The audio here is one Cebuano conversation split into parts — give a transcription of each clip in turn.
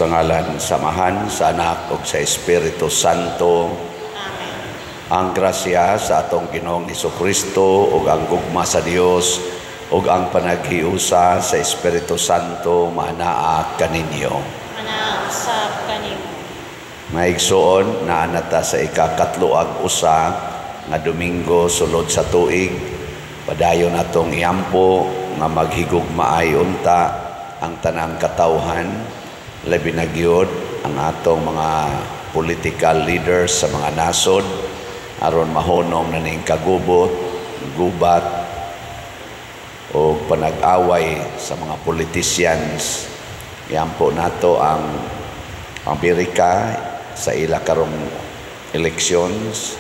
Sa ngalan sa Amahan, sa Anak ug sa Espiritu Santo. Amen. Ang grasya sa atong Ginoong Hesukristo ug ang gugma sa Dios ug ang panaghiusa sa Espiritu Santo maanaa kaninyo. Manaa usab kanimo. Maigsuon, naa na ta sa ikakatlo ag usa nga Domingo sulod sa tuig. Padayon natong iampo nga maghigugmaay unta ang tanang katawhan, labi na gyud ang atong mga political leaders sa mga nasod, aron mahunom na ning kagubot, gubat o panag-away sa mga politicians. Iampo nato ang Amerika sa ila karong elections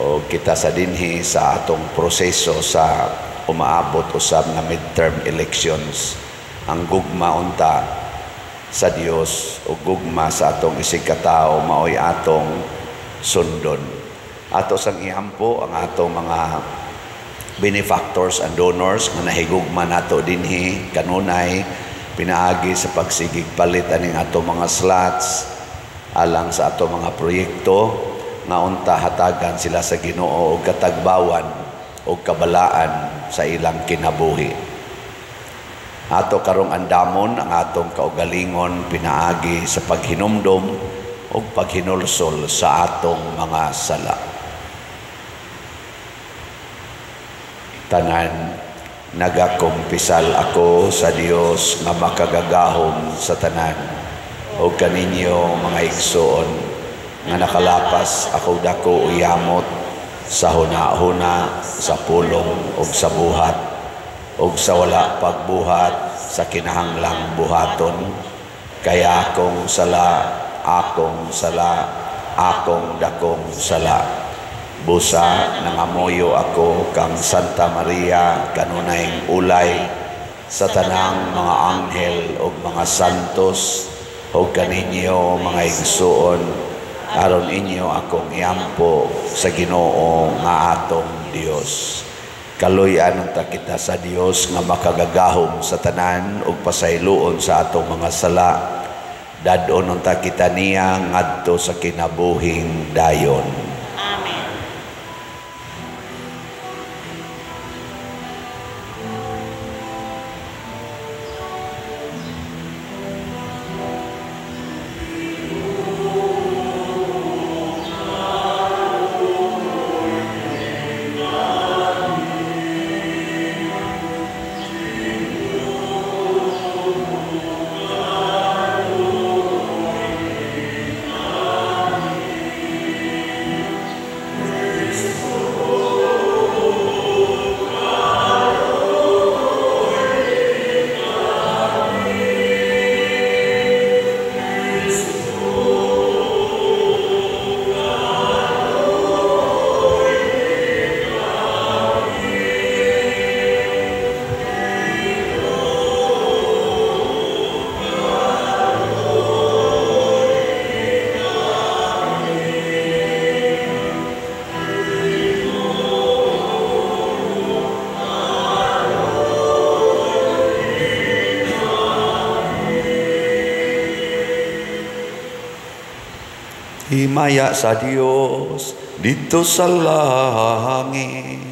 o kita sa dinhi sa atong proseso sa umaabot usab nga midterm elections. Ang gugma unta sa Dios o gugma sa atong isigkatao maoy atong sundon. Ato sang iampo ang atong mga benefactors and donors nga nahigugma nato dinhi kanunay pinaagi sa pagsigig palit aning atong mga slots alang sa atong mga proyekto, nga unta hatagan sila sa Ginoo og katagbawan og kabalaan sa ilang kinabuhi. Ato karong andamon ang atong kaugalingon pinaagi sa paghinumdom ug paghinulsol sa atong mga sala. Tanan, nagakumpisal ako sa Dios nga makagagahom sa tanan ug kaninyo, mga igsoon, nga nakalapas ako dako uyamot sa huna-huna, sa pulong ug sa buhat ug sa wala pagbuhat sa kinahanglang buhaton. Kaya akong sala, akong sala, akong dakong sala. Busa nangamuyo ako kang Santa Maria kanunayng ulay, sa tanang mga anghel ug mga santos, ug kaninyo, mga igsuon, aron inyo akong iampo sa Ginoo nga atong Dios. Kaluy-an unta kita sa Dios nga makagagahom sa tanan ug pasayloon sa atong mga sala. Dad-on unta kita niya ngadto sa kinabuhing dayon. Amen. Himaya sa Dios dito sa langit.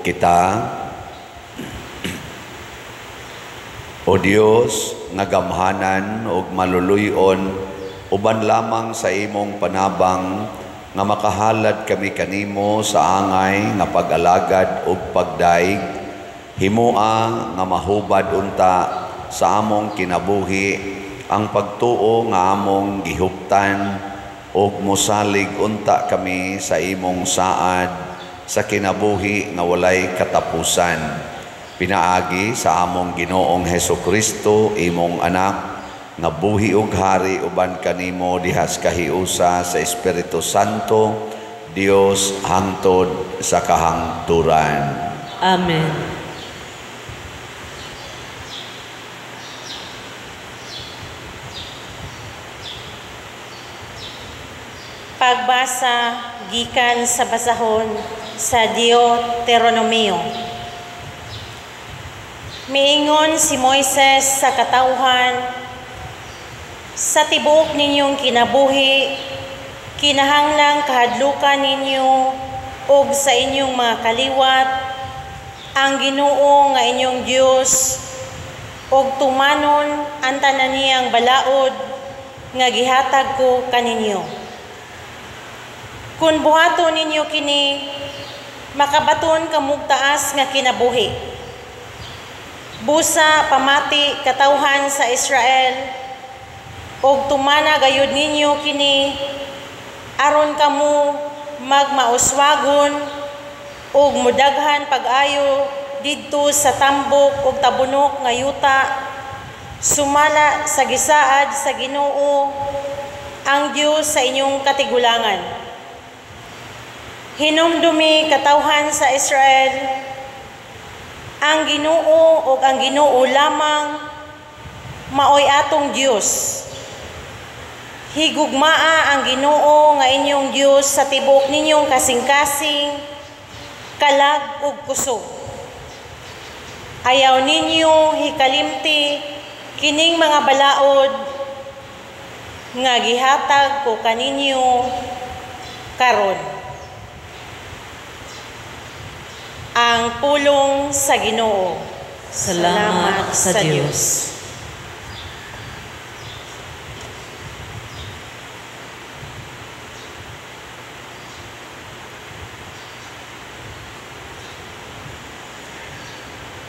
kita. O Dios, nga gamhanan ug maluluy-on, uban lamang sa imong panabang nga makahalad kami kanimo sa angay nga pag-alagad ug pagdaig, himoa nga mahubad unta sa among kinabuhi ang pagtuo nga among gihuptan ug mosalig unta kami sa imong saad sa kinabuhi nga walay katapusan. Pinaagi sa among Ginoong Hesukristo, imong anak, nga buhi ug hari uban kanimo dihas kahiusa sa Espiritu Santo, Dios hangtod sa kahangturan. Amen. Pagbasa gikan sa basahon sa Deuteronomio. Miingon si Moises sa katawhan, sa tibuok ninyong kinabuhi, kinahanglang kahadlukan ninyo ug sa inyong mga kaliwat ang Ginoo nga inyong Dios ug tumanon ang tanan niyang balaod nga gihatag ko kaninyo. Kun buhaton ninyo kini, makabaton kamog taas nga kinabuhi. Busa pamati katawhan sa Israel ug tumana gayud ninyo kini aron kamo magmauswagon ug modaghan pag-ayo didto sa tambok ug tabunok nga yuta sumala sa gisaad sa Ginoo ang Dios sa inyong katigulangan. Hinumdumi katawhan sa Israel, ang Ginoo ug ang Ginoo lamang maoy atong Dios. Higugmaa ang Ginoo nga inyong Dios sa tibuok ninyong kasing-kasing, kalag ug kusog. Ayaw ninyo hikalimti kining mga balaod nga gihatag ko kaninyo karon. Ang pulong sa Ginoo. Salamat sa Dios.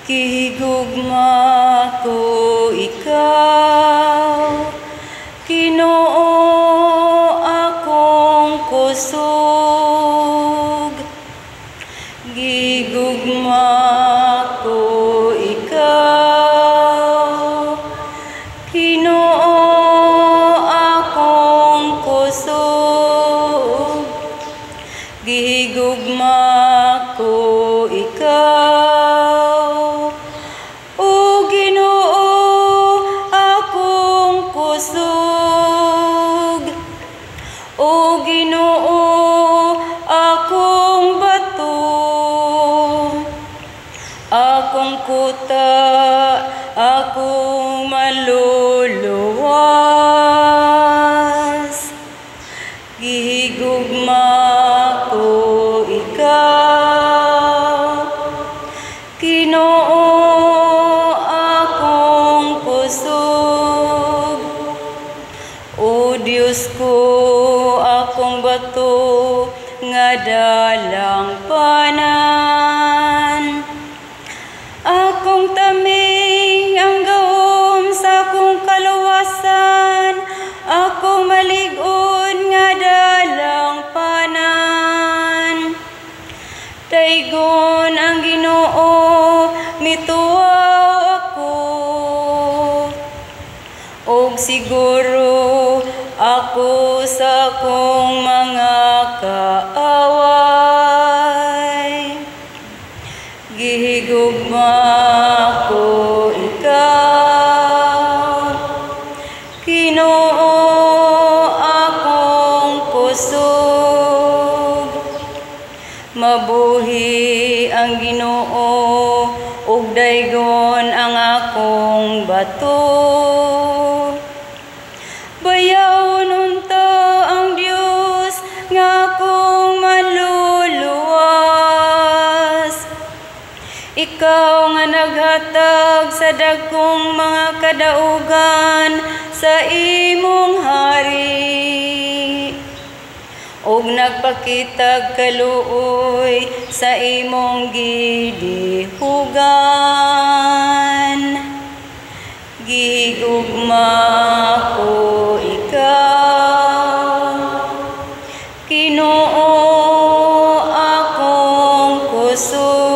Gihigugma ko ikaw, Ginoo, akong kusog. Gigugma ko ikaw, Ginoo, akong kusog. Gigugma ko ikaw, o Ginoo, akong kusog. O Ginoo, akong bato, akong kuta, akong maluluwas. Gihigugma ko ikaw, Ginoo, akong kusog. O Dios ko, akong bato nga dalang panan. Akong taming ang gahom sa akong kaluwasan, akong malig-on nga dalang panan. Daygon ang Ginoo, mituaw ako, og siguro ako sa akong mga kaaway. Gihigugma ko ikaw, Ginoo, akong kusog. Mabuhi ang Ginoo ug daygon ang akong bato. Bayawon unta ang Dios nga akong maluluwas. Ikaw nga naghatag sa dagkong mga kadaugan sa imong hari, ug nagpakitag kaluoy sa imong gidihugan. Gigugma ko ikaw, Ginoo, akong kusog.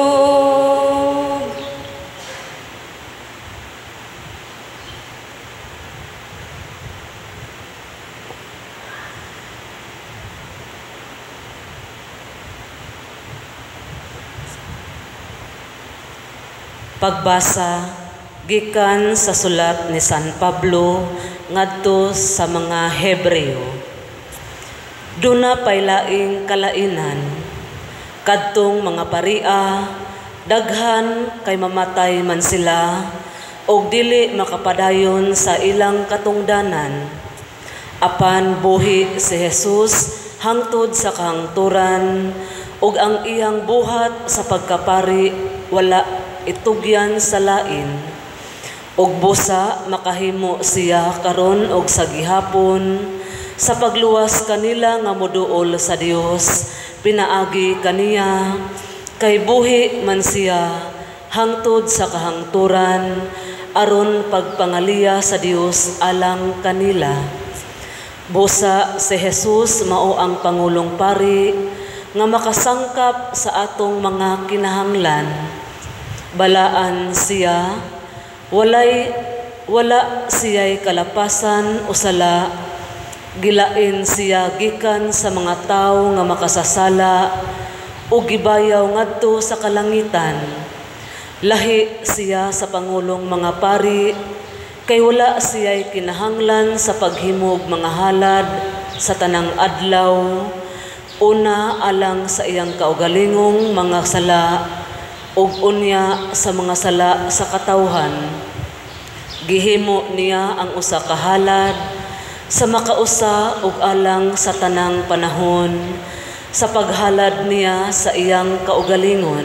Pagbasa gikan sa sulat ni San Pablo ngadto sa mga Hebreo. Duna pay laing kalainan kadtong mga paria, daghan kay mamatay man sila og dili makapadayon sa ilang katungdanan. Apan buhi si Jesus hangtod sa kahangturan, ug ang iyang buhat sa pagkapari wala itugyan sa lain. Ug busa makahimo siya karon og sa gihapon sa pagluwas kanila nga moduol sa Dios pinaagi kaniya, kay buhi man siya hangtod sa kahangturan aron pagpangaliya sa Dios alang kanila. Busa si Jesus mao ang pangulong pari nga makasangkap sa atong mga kinahanglan. Balaan siya, wala siya'y kalapasan o sala, gilain siya gikan sa mga tawo nga makasasala o gibayaw ngadto sa kalangitan. Lahi siya sa pangulong mga pari, kay wala siya'y kinahanglan sa paghimog mga halad sa tanang adlaw, una alang sa iyang kaugalingong mga sala ug unya sa mga sala sa katawhan. Gihimo niya ang usa ka halad sa makausa ug alang sa tanang panahon sa paghalad niya sa iyang kaugalingon.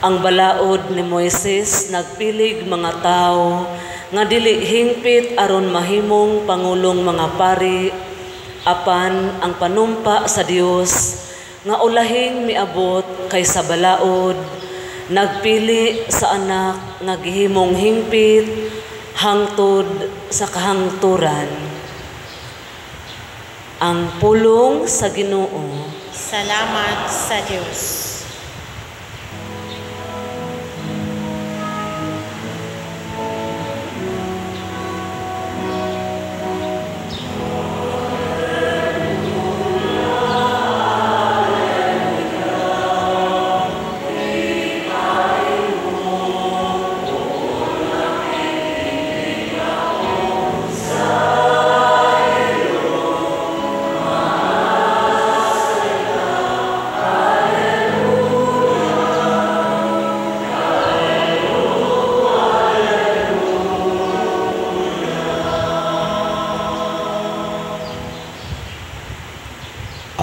Ang balaod ni Moises nagpilig mga tawo nga dili hingpit aron mahimong pangulong mga pari, apan ang panumpa sa Dios nga ulahing miabot kaysa balaod nagpili sa anak nga gihimong hingpit hangtod sa kahangturan. Ang pulong sa Ginoo. Salamat sa Dios.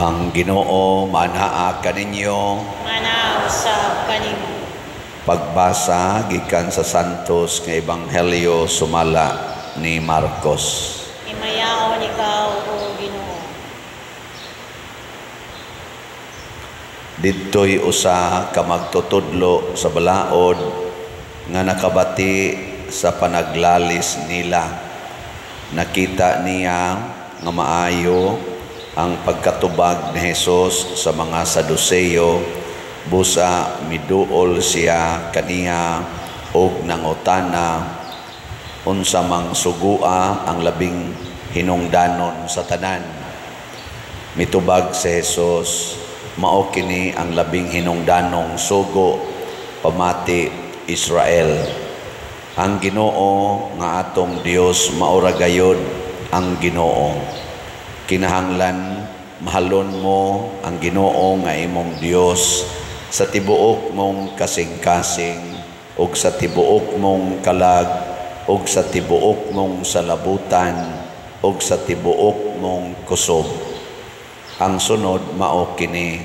Ang Ginoo manaa kaninyo. Manaa usab kanimo. Pagbasa gikan sa Santos nga Ebanghelyo sumala ni Marcos. Himayaon ikaw, o Ginoo. Didtoy usa ka magtutudlo sa balaod nga nakabati sa panaglalis nila. Nakita niya nga maayo ang pagkatubag ni Jesus sa mga Saduceo, busa miduol siya kaniya og nangutana unsa mang sugua ang labing hinungdanon sa tanan. Mitubag si Jesus, mao kini ang labing hinungdanong sugo, pamati Israel. Ang Ginoo nga atong Dios mao ra gayud ang Ginoo. Kinahanglan mahalon mo ang Ginoo nga imong Dios sa tibuok mong kasing-kasing ug sa tibuok mong kalag ug sa tibuok mong salabutan ug sa tibuok mong kusog. Ang sunod mao kini,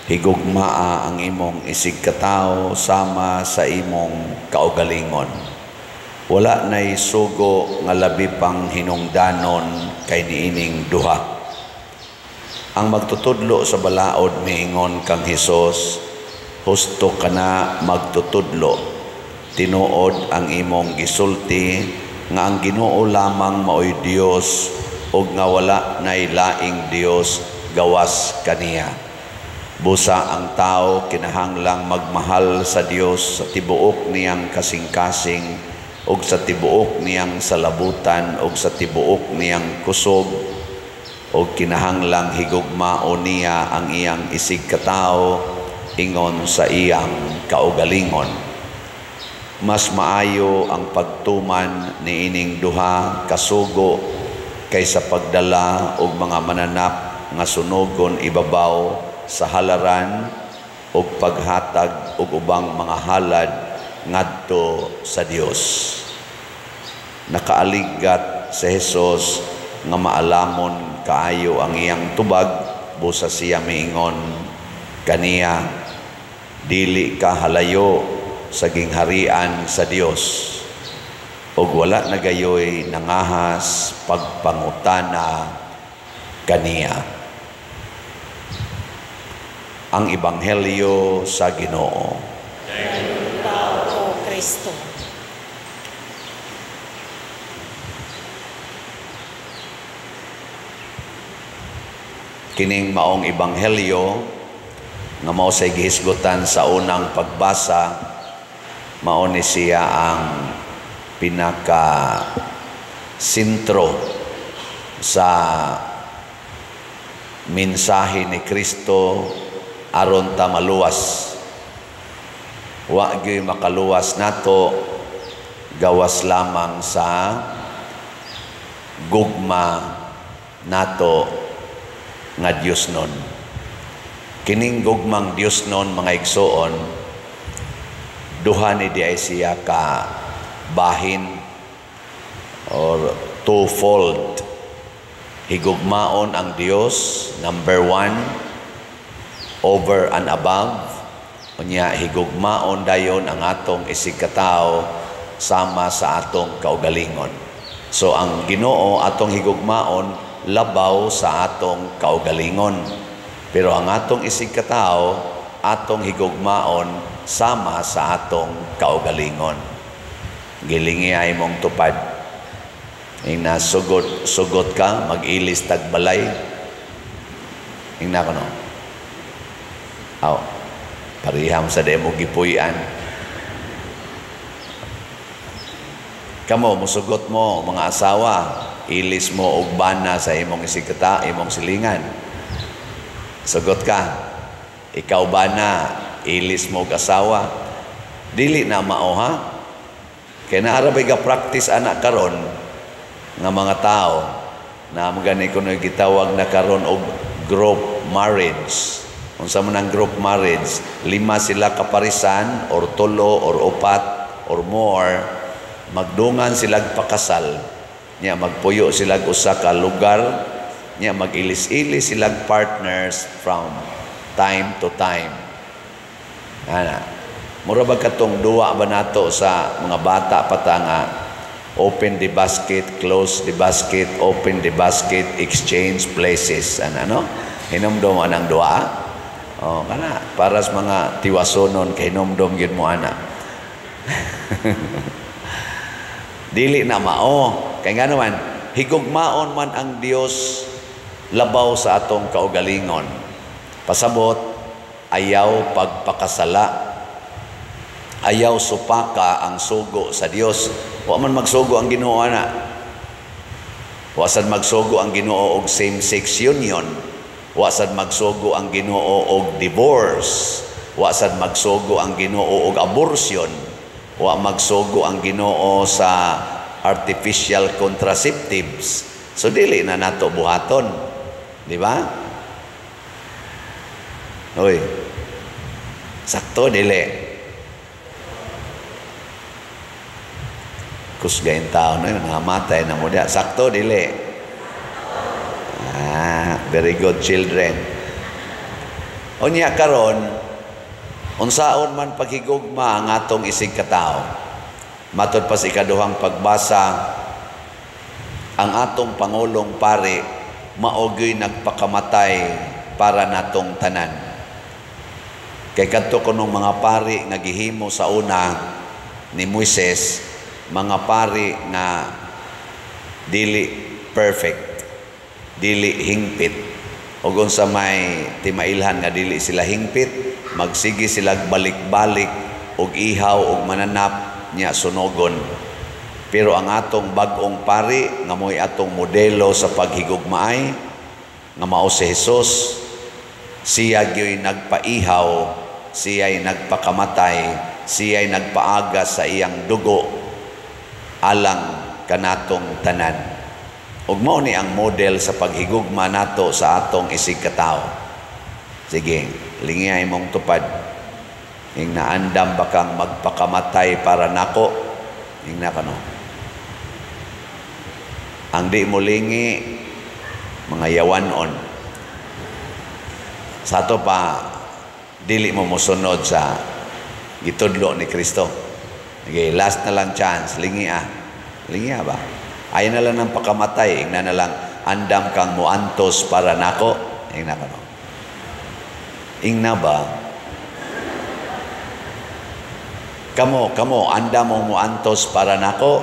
Higugmaa ang imong isigkatawo sama sa imong kaugalingon. Wala nay sugo nga labi pang hinungdanon kay niining duha. Ang magtutudlo sa balaod miingon kang Hesus, husto ka na magtutudlo. Tinuod ang imong gisulti nga ang Ginoo lamang maoy Dios ug nga wala nay laing Dios gawas kaniya. Busa ang tao kinahanglang magmahal sa Dios sa tibuok niyang kasing-kasing ug sa tibuok niyang salabutan ug sa tibuok niyang kusog, ug kinahanglang higugmaon niya ang iyang isigkatawo ingon sa iyang kaugalingon. Mas maayo ang pagtuman niining duha kasugo kaysa pagdala og mga mananap nga sunogon ibabaw sa halaran ug paghatag og ubang mga halad ngadto sa Dios. Nakaaligat si Hesus nga maalamon kaayo ang iyang tubag, busa siya miingon kaniya, dili ka halayo sa gingharian sa Dios. Ug wala na gayoy nangahas pagpangutana kaniya. Ang Ebanghelyo sa Ginoo. Tao o Kristo. Kining maong Ebanghelyo nga mao say gihisgutan sa unang pagbasa, mao ni siya ang pinaka sentro sa mensahe ni Kristo aron ta maluwas. Wa gyud makaluwas nato gawas lamang sa gugma nato nga Dios nun. Kining gugmang Dios nun, mga igsoon, duha ni di ay siya ka bahin or twofold. Higugmaon ang Dios, number one, over and above. Unya higugmaon dayon ang atong isigkatawo sama sa atong kaugalingon. So ang Ginoo atong higugmaon labaw sa atong kaugalingon. Pero ang atong isigkatawo atong higugmaon sama sa atong kaugalingon. Gilingi ay mong tupad. Ing nasugot, sugot ka, mag-ilis tagbalay. Ing na ko no. Aw, pariham sa demo gipuy-an. Kamo, musugot mo, mga asawa, ilis mo og bana sa imong isigkata, imong silingan. Sugot ka. Ikaw bana, ilis mo og asawa. Dili na mao ha. Kay naara bay ga practice ana karon nga mga tao na gani kuno gitawag na karon og group marriage. Unsa man ang group marriage? 5 sila kaparisan or 3 or 4 or more, magdungan silag pakasal. Nya magpuyo silag usa ka lugar, nya mag-ilis-ilis silag partners from time to time. Ana, mura ba katong duwa ba nato sa mga bata pa ta nga open the basket, close the basket, open the basket, exchange places. Ana, no? Hinumdum anang duwa. Oh, kana para sa mga tiwasonon kay hinumdum gyud mo ana. Dili na mao. Kay ngano man, higugmaon man ang Dios labaw sa atong kaugalingon. Pasabot, ayaw pagpakasala. Ayaw supaka ang sugo sa Dios. Wa man magsugo ang Ginoo ana. Wa sad magsugo ang Ginoo og same-sex union. Wa sad magsugo ang Ginoo og divorce. Wa sad magsugo ang Ginoo og abortion. Wa magsugo ang Ginoo sa artificial contraceptives. So dili na nato buhaton, di ba? Oy. Sakto dili. Kusgain tao na yun, namatay na mo diya. Sakto dili. Ah, very good children. Unya karon, unsaon man paghigugma ang atong isig katao? Matod pa sa ikaduhang pagbasa, ang atong pangulong pari mao gyoy nagpakamatay para natong tanan. Kay kadto kunong mga pari nga gihimo sa una ni Moises, mga pari nga dili perfect, dili hingpit. Ug unsa may timailhan nga dili sila hingpit, magsige sila balik-balik og ihaw og mananap nya sunogon. Pero ang atong bag-ong pari nga mo'y atong modelo sa paghigugmaay nga mao si Jesus, siya gyoy nagpaihaw, siya'y nagpakamatay, siya'y nagpaaga sa iyang dugo alang kanatong tanan. Ug mao ni ang model sa paghigugma nato sa atong isig katawo. Sige, lingiyay mong tupad. Ing naandam ba kang magpakamatay para nako? Ing na kano. Ang di mo lingi, mga yawanon. Sa ato pa, dili mo mosunod sa gitudlo ni Kristo. Okay, last na lang chance, lingi ah. Lingi ah ba? Ayaw na lang ng pakamatay, ingna na lang, andam kang muantos para nako. Ingna ka no. Ingna ba? Kamo, kamo, andam mo muantos para nako.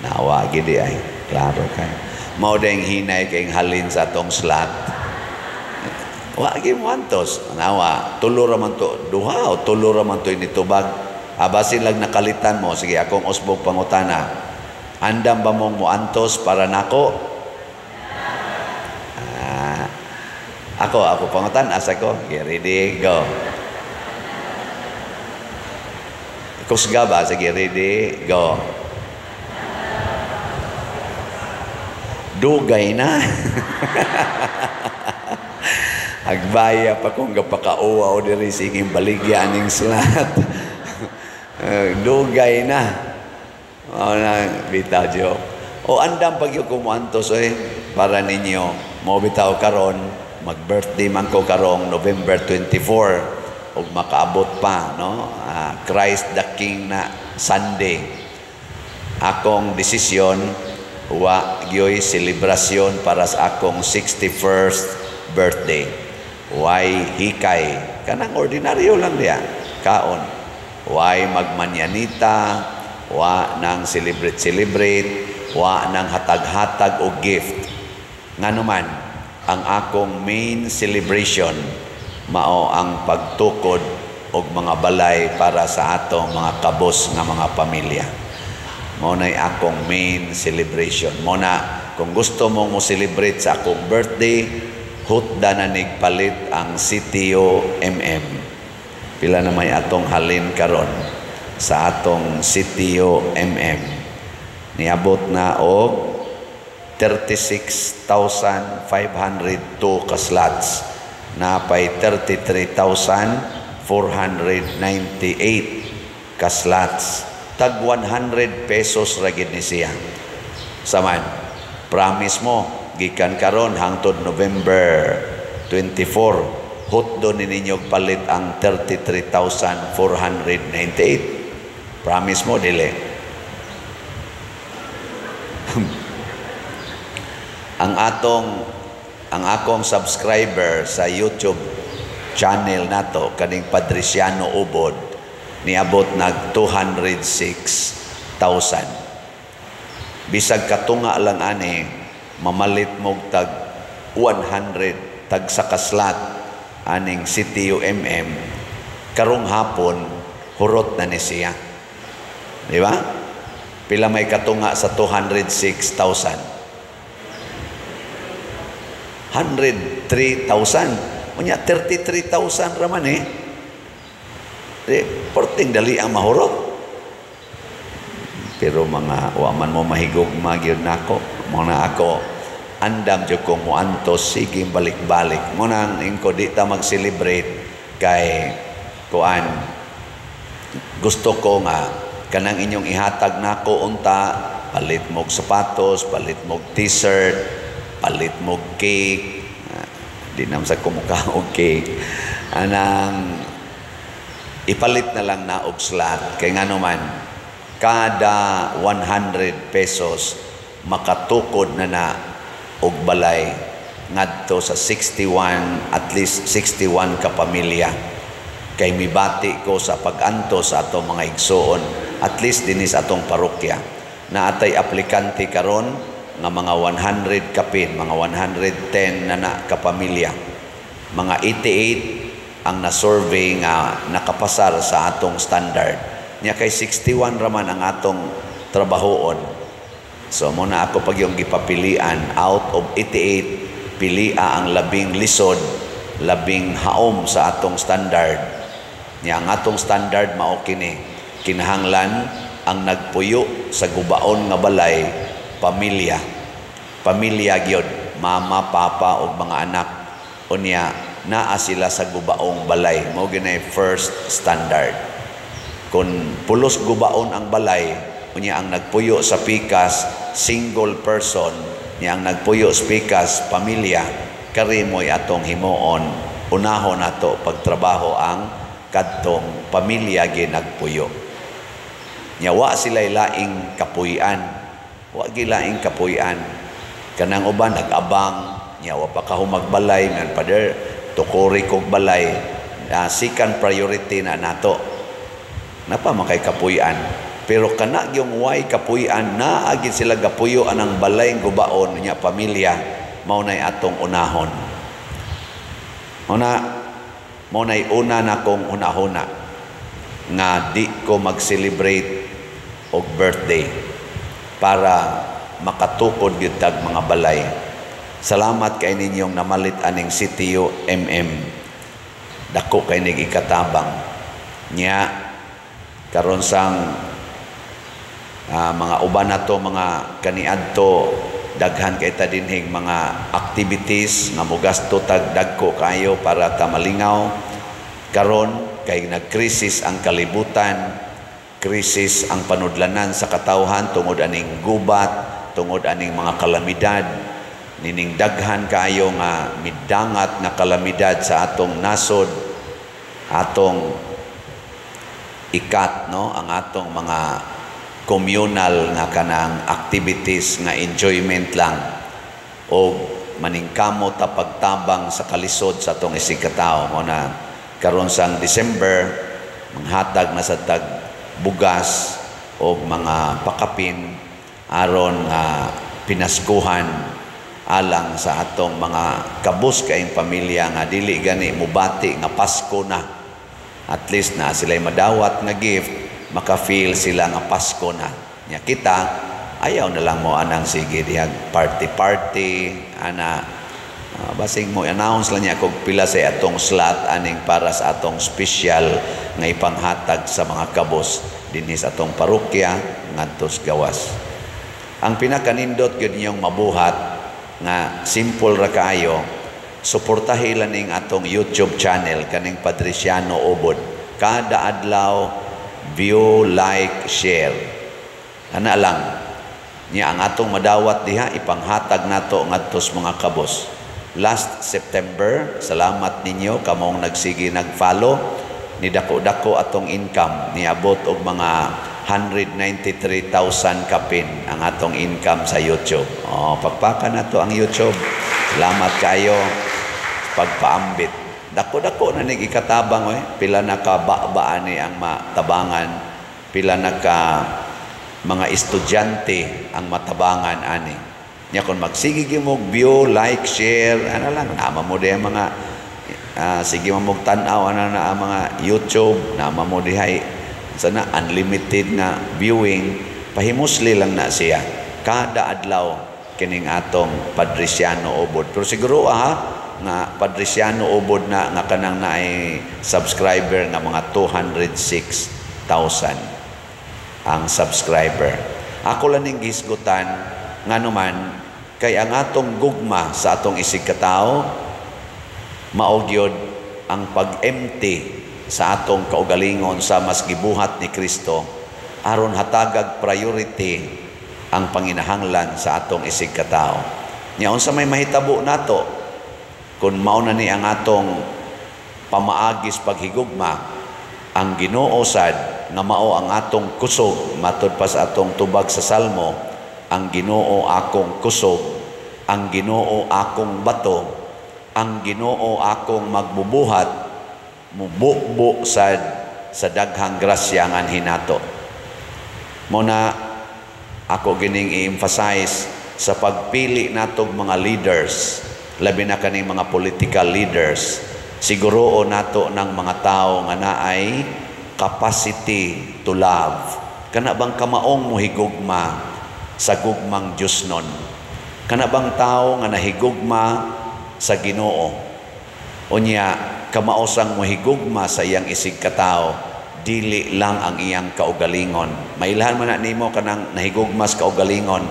Nawa, gidi ay. Klaro kayo. Mao ding hinay kayong halin sa atong slot. Wa gi muantos. Nawa, tulo ra man to, duha o tulo ra man to initubag. Abasin lang nakalitan mo. Sige, akong usbog pangutana. Andam ba mong muantos para nako? Ah, ako pangutan. Asa ko? Sige, ready, go. Kusga ba? Sige, ready, go. Dugay na. Agbaya pa kung gapakauwa o diri sige baligya aning slat. Dugay na. O na, bitaw joke. O andam pag yung kumuantos eh, para ninyo. Mo bitaw karon, mag-birthday man ko karong November 24 ug makaabot pa, no? Christ the King na Sunday. Akong desisyon, wa gyoy selebrasyon para sa akong 61st birthday. Way hikay, kanang ordinaryo lang diya, kaon. Way magmanyanita, wa nang celebrate-celebrate, wa nang hatag-hatag o gift. Nganuman, ang akong main celebration mao ang pagtukod og mga balay para sa atong mga kabos nga mga pamilya. Mao na'y akong main celebration. Mao na, kung gusto mong mo-celebrate sa akong birthday, hutda na nigpalit ang CTO MM. Pila na may atong halin karon sa atong CTO MM. Niabot na og 36,502 ka slots. Napay 33,498 ka slots. Tag 100 pesos ra gid ni siya. Saman, promise mo, gikan karon hangtod November 24, hutdo ni ninyo palit ang 33,498. Promise mo, dili. Ang akong subscriber sa YouTube channel nato, kaning Padriciano Ubod, niabot nag 206,000. Bisag katunga lang ani, mamalit mog tag 100 tag sa kaslat aning CTO MM, karong hapon hurot na ni siya. Di ba? Pila may katunga sa 206,000? 103,000. Unya 33,000 ra man eh. Porting dali ang mahurot. Pero mga wa man mo mahigugma gyud nako. Mo na ako andam jud ko moantos, sige balik-balik. Mo nang ingko di ta mag-celebrate kay kuan. Gusto ko nga kanang inyong ihatag nako unta, palit mog sapatos, palit mog t-shirt, palit mog cake. Di naman sa kumukha og cake. Anang ipalit na lang na og slot kay ngano man kada 100 pesos makatukod na na og balay ngadto sa 61, at least 61 ka pamilya, kay mibati ko sa pag-antos sa atong mga igsuon. At least dinhi sa atong parokya na atay aplikante karon nga mga 100 kapin, mga 110 na na kapamilya. Mga 88 ang na-survey nga nakapasar sa atong standard. Nya kay 61 raman ang atong trabahoon. So mo na ako pag yung gipapilian out of 88, pilia ang labing lisod, labing haom sa atong standard. Nya ang atong standard mao kini: kinahanglan ang nagpuyo sa gubaon nga balay pamilya. Pamilya gyud, mama, papa ug mga anak. Unya naa sila sa gubaong balay. Mao ginay first standard. Kung pulos gubaon ang balay, unya ang nagpuyo sa pikas single person, niya ang nagpuyo sa pikas pamilya, kari mo'y atong himuon. Unahon nato pagtrabaho ang kadtong pamilya ginagpuyo. Nya wa sila laing kapuy-an. Wa gilaing kapuy-an. Kanang uban nag-abang, nya wa pa kahumagbalay, man pader tukuri kog balay. Second priority na nato. Napa makay kapuy-an. Pero kana yung way kapuy-an, naa gid sila gapuyo anang balay gubaon nya pamilya, mao nay atong unahon. Una, mao nay una na kong hunahuna nga di ko mag-celebrate og birthday para makatukod gyud tag mga balay. Salamat kay ninyong namalit aning CTU MM. Dako kay nig ikatabang. Nya karon sang mga uban nato mga kaniadto, daghan kay ta dinhig mga activities nga mogasto tag dagko kayo para ta malingaw. Karon kay nagkrisis ang kalibutan, krisis ang panudlanan sa katawhan tungod aning gubat, tungod aning mga kalamidad, nining daghan kaayo nga midangat nga kalamidad sa atong nasod, atong ikat, no, ang atong mga communal nga kanang activities nga enjoyment lang o maningkamot ta pagtabang sa kalisod sa atong isigkatao. Mo na karon sang December manghatag na sa tag bugas o mga pakapin aron nga pinaskuhan alang sa atong mga kabus kaayong pamilya nga dili gani mubati nga Pasko na. At least na sila'y madawat nga gift, maka-feel sila nga Pasko na. Nya kita ayaw na lang mo anang sige dihag party-party ana, basing mo announce lang niya kung pila sa atong slot aning para sa atong special nga ipanghatag sa mga kabos dinhi sa atong parokya ngadto sa gawas. Ang pinakanindot gyud ninyong mabuhat nga simple ra kaayo, suportahi lang ning atong YouTube channel kaning Padriciano Ubod. Kada adlaw view, like, share. Ana lang. Nya ang atong madawat diha ipanghatag nato ngadto sa mga kabos. Last September, salamat ninyo kamong nagsige nag-follow, ni dako-dako atong income, niabot og mga 193,000 kapin ang atong income sa YouTube. Oh, pagpakan nato ang YouTube. Salamat kayo pagpaambit. Dako-dako na nig ikatabang oy. Pila na ka ba ani ang matabangan, pila na ka mga estudyante ang matabangan ani. Nya kon magsige gyud mo view, like, share, ana lang, nama mo diha mga sige mo tan-aw ana na ang mga YouTube, nama mo dihay sana unlimited na viewing, pahimusli lang na siya kada adlaw kining atong Padriciano Ubod. Pero siguro nga Padriciano Ubod na nga kanang naay subscriber nga mga 206,000 ang subscriber. Ako lang ning gisgutan nganuman kay ang atong gugma sa atong isig katao mao gyud ang pag-empty sa atong kaugalingon sa mas gibuhat ni Kristo aron hatagag priority ang panginahanglan sa atong isig katao. Nya unsa may mahitabo nato Kung mao na ni ang atong pamaagis paghigugma, ang Ginoo sad nga mao ang atong kusog, matud pa sa atong tubag sa Salmo, ang Ginoo akong kusog, ang Ginoo akong bato, ang Ginoo akong magbubuhat, mububo sad sa daghang grasya ang anhi nato. Mao na ako gining i-emphasize sa pagpili natog mga leaders, labi na kaning mga political leaders, siguro nato ng mga tao nga naay capacity to love. Kana bang kamaong mohigugma sa gugmang Dios nun? Kana bang tao nga nahigugma sa Ginoo? Unya kamao sang mohigugma sa iyang isig katao, dili lang ang iyang kaugalingon. Mailhan man na nimo kanang nahigugma sa kaugalingon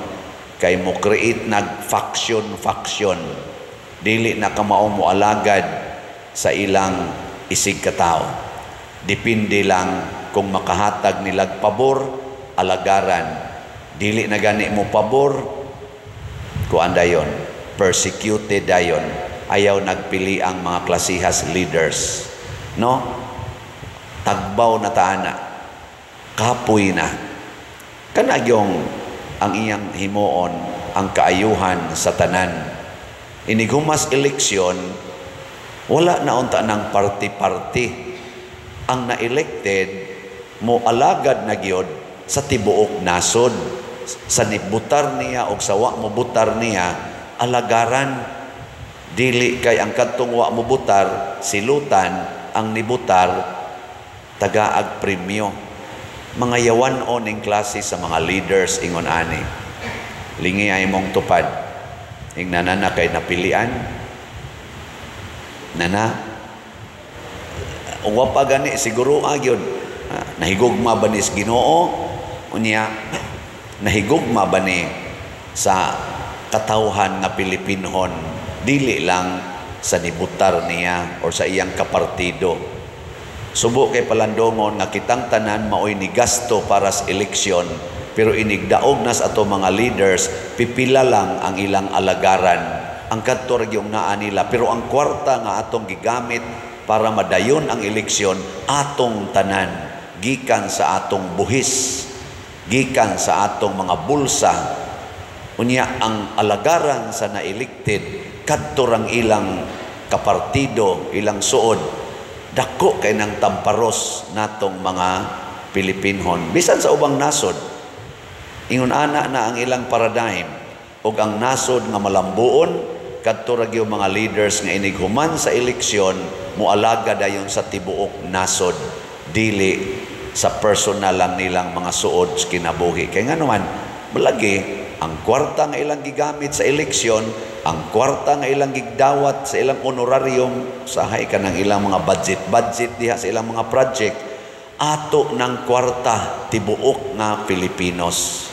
kay mo create nag faction faction. Dili na kamao mo alagad sa ilang isig katao. Depende lang kung makahatag nilag pabor, alagaran. Dili na gani mo pabor, kuan dayon, persecuted dayon. Ayaw nagpili ang mga klasihas leaders. No? Tagbaw na taana. Kapoy na. Kanagyong ang iyang himuon ang kaayuhan sa tanan. Inighumas eleksyon, wala na unta ng party-party. Ang na-elected mo alagad na gyud sa tibuok nasod. Sa nibutar niya o sa wa mo butar niya, alagaran. Dili kay ang kadtong wa mo butar, silutan, ang nibutar, tagaag premyo. Mga yawan-on ning klase sa mga leaders ingon ani. Lingi ay mong tupad. Ingna na kay napilian. Nana, wa pa gani siguro agyod. Nahigugma ba ni sa Ginoo? Unya nahigugma ba ni sa katawhan nga Pilipinhon? Dili lang sa nibutar niya or sa iyang kapartido. Subo kay palandongon nga kitang tanan maoy ni gasto para sa eleksyon, pero inigdaog nas ato mga leaders, pipila lang ang ilang alagaran. Ang kadto ra gyud naa nila, pero ang kwarta nga atong gigamit para madayon ang eleksyon, atong tanan, gikan sa atong buhis, gikan sa atong mga bulsa. Unya ang alagaran sa na-elected, kadto rang ilang kapartido, ilang suod, dako kay nang tamparos natong mga Pilipinhon. Bisan sa ubang nasod, ingon ana na ang ilang paradigm, ug ang nasod nga malambuon, kadto ra gyud mga leaders nga inighuman sa eleksyon, moalaga dayon sa tibuok nasod, dili sa personal lang nilang mga suod sa kinabuhi. Kay ngano man, malagi ang kwarta nga ilang gigamit sa eleksyon, ang kwarta nga ilang gigdawat sa ilang honorarium, sahay ka ng ilang mga budget-budget diha sa ilang mga project, ato ng kwarta tibuok nga Pilipinos.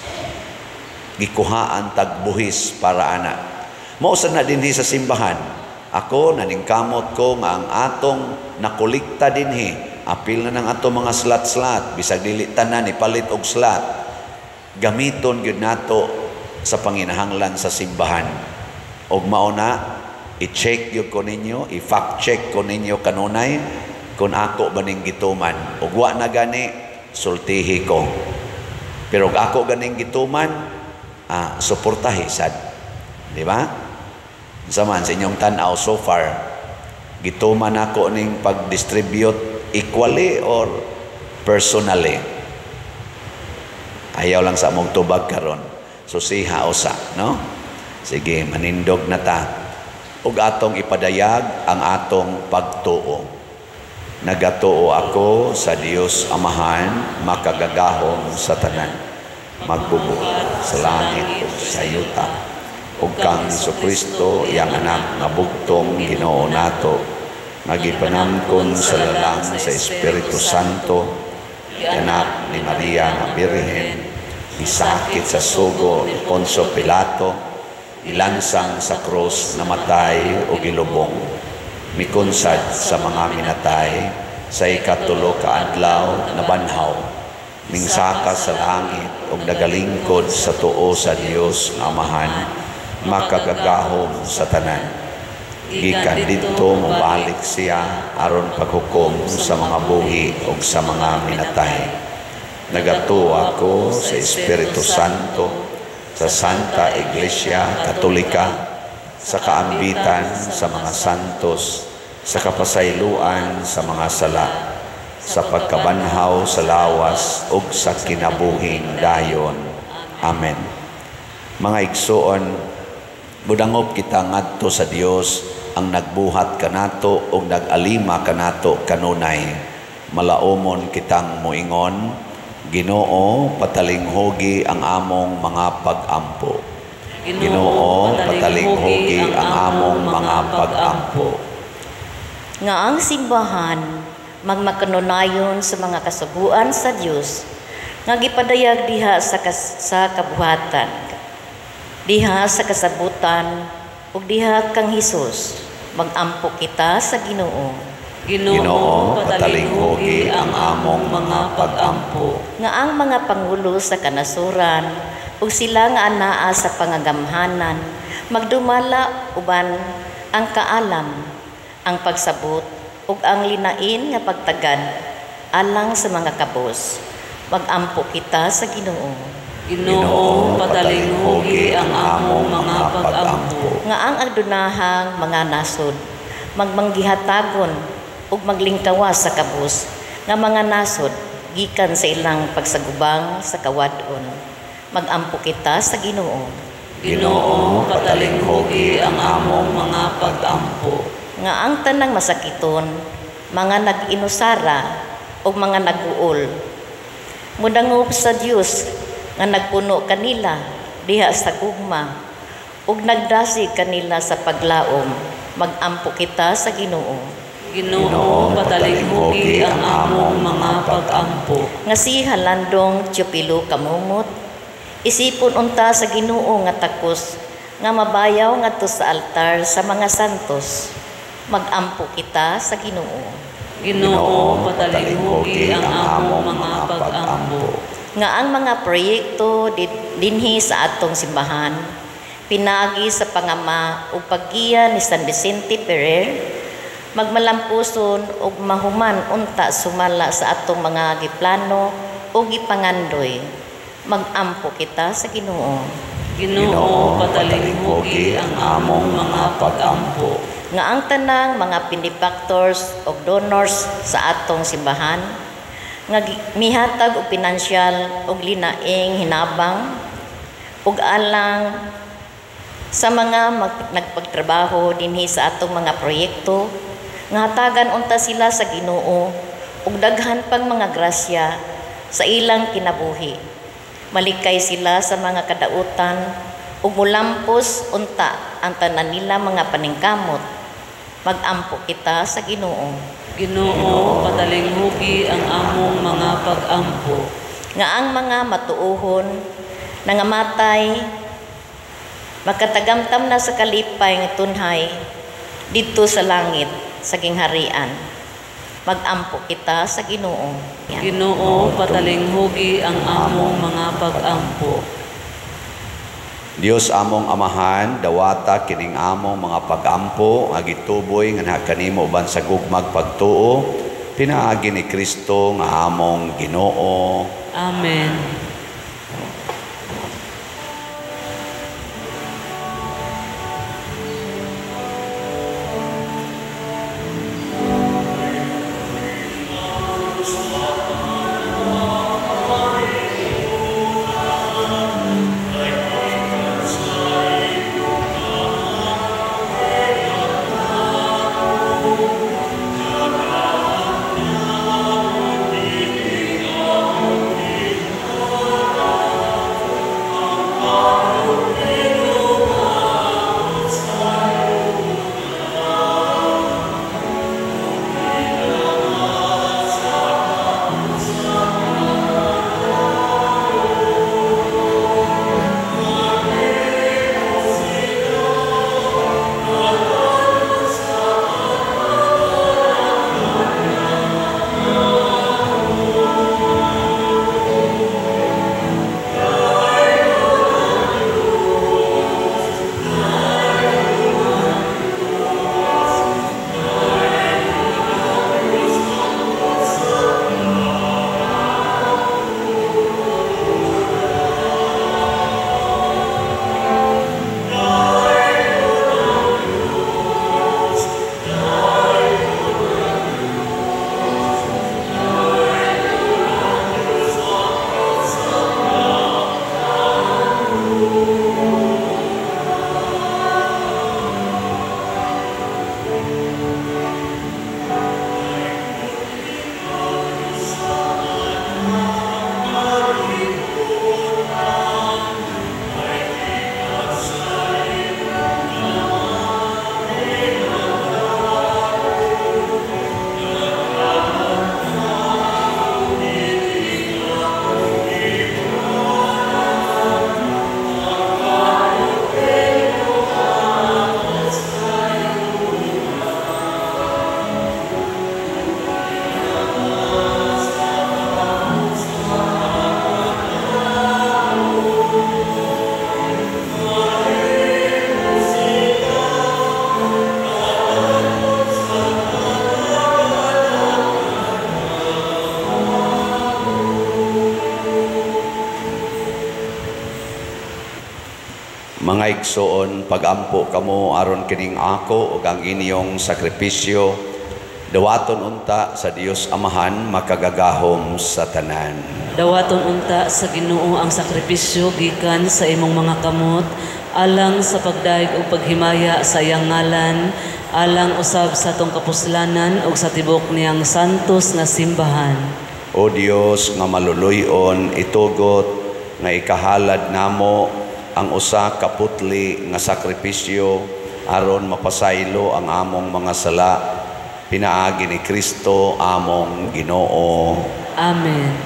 Gikuhaan tagbuhis para ana. Mao sad na dinhi sa simbahan. Ako naningkamot ko nga ang atong nakolekta dinhi, apil na ng ato mga slot-slot, bisag dili tanan ipalit og slot, gamiton gyud nato sa panginahanglan sa simbahan. Og mao na, i-check gyud ko ninyo, i-fact check ko ninyo kanunay kung ako ba ning gituman. Og wa na gani, sultihi ko. Pero og ako ganing gituman, suportahi sad. Di ba? Unsa man sa inyong tan-aw so far, gituman ako ning pag-distribute equally or personally? Ayaw lang sa among tubag karon. Susiha usa, no? Sige, manindog na ta. Ug atong ipadayag ang atong pagtuo. Nagatuo ako sa Dios Amahan, makagagahom sa tanan, magbubuhat sa langit ug sa yuta, ug kang Hesukristo, iyang anak nga bugtong Ginoo nato, nga gipanangkon sa lalang sa Espiritu Santo, anak ni Maria nga Birhen, gisakit sa sugo ni Poncio Pilato, ilansang sa krus, namatay o gilubong, mikunsad sa mga minatay, sa ikatulo ka adlaw nabanhaw, mingsaka sa langit ug nagalingkod sa tuo sa Dios nga Amahan, makagagahom sa tanan. Gikan didto mobalik siya aron paghukom sa mga buhi ug sa mga minatay. Nagatuo ako sa Espiritu Santo, sa Santa Iglesia Katolika, sa kaambitan sa mga santos, sa kapasayloan sa mga sala, sa pagkabanhaw sa lawas ug sa kinabuhing dayon. Amen. Mga igsoon, budangop kita ngadto sa Dios ang nagbuhat kanato ug nag-alima kanato kanunay. Malaumon kitang moingon, Ginoo, patalinghugi ang among mga pag-ampo. Ginoo, patalinghugi ang among mga pag-ampo. Nga ang simbahan magmakanunayon sa mga kasuguan sa Dios nga gipadayag diha sa kabuhatan, diha sa kasabutan ug diha kang Hesus. Magampo kita sa Ginoo. Ginoo, patalinghugi ang among mga pag-ampo. Nga ang mga pangulo sa kanasuran ug sila nga anaa sa pangagamhanan magdumala uban ang kaalam, ang pagsabot ug ang linain nga pagtagad alang sa mga kabos. Magampo kita sa Ginoo. Ginoo, patalinghugi ang among mga pag-ampo. Nga ang agdunahang mga nasod magmanggihatagon ug maglingkawas sa kabus nga mga nasod gikan sa ilang pagsagubang sa kawad-on. Magampo kita sa Ginoo. Ginoo, patalinghugi ang among mga pag-ampo. Nga ang tanang masakiton, mga nag-inusara ug mga nag-uol, mudangop sa Dios nga nagpuno kanila diha sa gugma ug nagdasig kanila sa paglaom. Magampo kita sa Ginoo. Ginoo, patalinghugi ang among mga pag-ampo. Nga si Halandong Teopilo Camomot, isipon unta sa Ginoo nga takos nga mabayaw ngadto sa altar sa mga santos. Magampo kita sa Ginoo. Ginoo, patalinghugi ang among mga pag-ampo. Nga ang mga proyekto dinhi sa atong simbahan pinaagi sa pangama ug paggiya ni San Vicente Ferrer magmalampuson ug mahuman unta sumala sa atong mga giplano ug gipangandoy. Magampo kita sa Ginoo. Ginoo, patalinghugi ang among mga pag-ampo. Nga ang tanang mga benefactors ug donors sa atong simbahan nga mihatag og pinansyal ug linaing hinabang ug alang sa mga nagpagtrabaho dinhi sa atong mga proyekto, nga hatagan unta sila sa Ginoo ug daghan pang mga grasya sa ilang kinabuhi. Malikay sila sa mga kadautan ug mulampos unta ang tanan nila mga paningkamot. Magampo kita sa Ginoo. Ginoo, patalinghugi ang among mga pag-ampo. Nga ang mga matuohon nangamatay makatagamtam na sa kalipay nga tunhay didto sa langit sa gingharian. Magampo kita sa Ginoo. Ginoo, patalinghugi ang among mga pag-ampo. Dios among Amahan, dawata kining among mga pag-ampo nga gituboy nganha kanimo uban sa gugmag pagtuo, pinaagi ni Kristo nga among Ginoo. Amen. Mga igsoon, pagampo kamo aron kining ako ug ang inyong sakripisyo dawaton unta sa Dios Amahan makagagahom sa tanan. Dawaton unta sa Ginoo ang sakripisyo gikan sa imong mga kamot alang sa pagdayeg ug paghimaya sa iyang ngalan, alang usab sa atong kapuslanan ug sa tibok niyang santos nga simbahan. O Dios nga maluluy-on, itugot nga ikahalad namo ang usa ka putli nga sakripisyo aron mapasaylo ang among mga sala, pinaagi ni Kristo among Ginoo. Amen.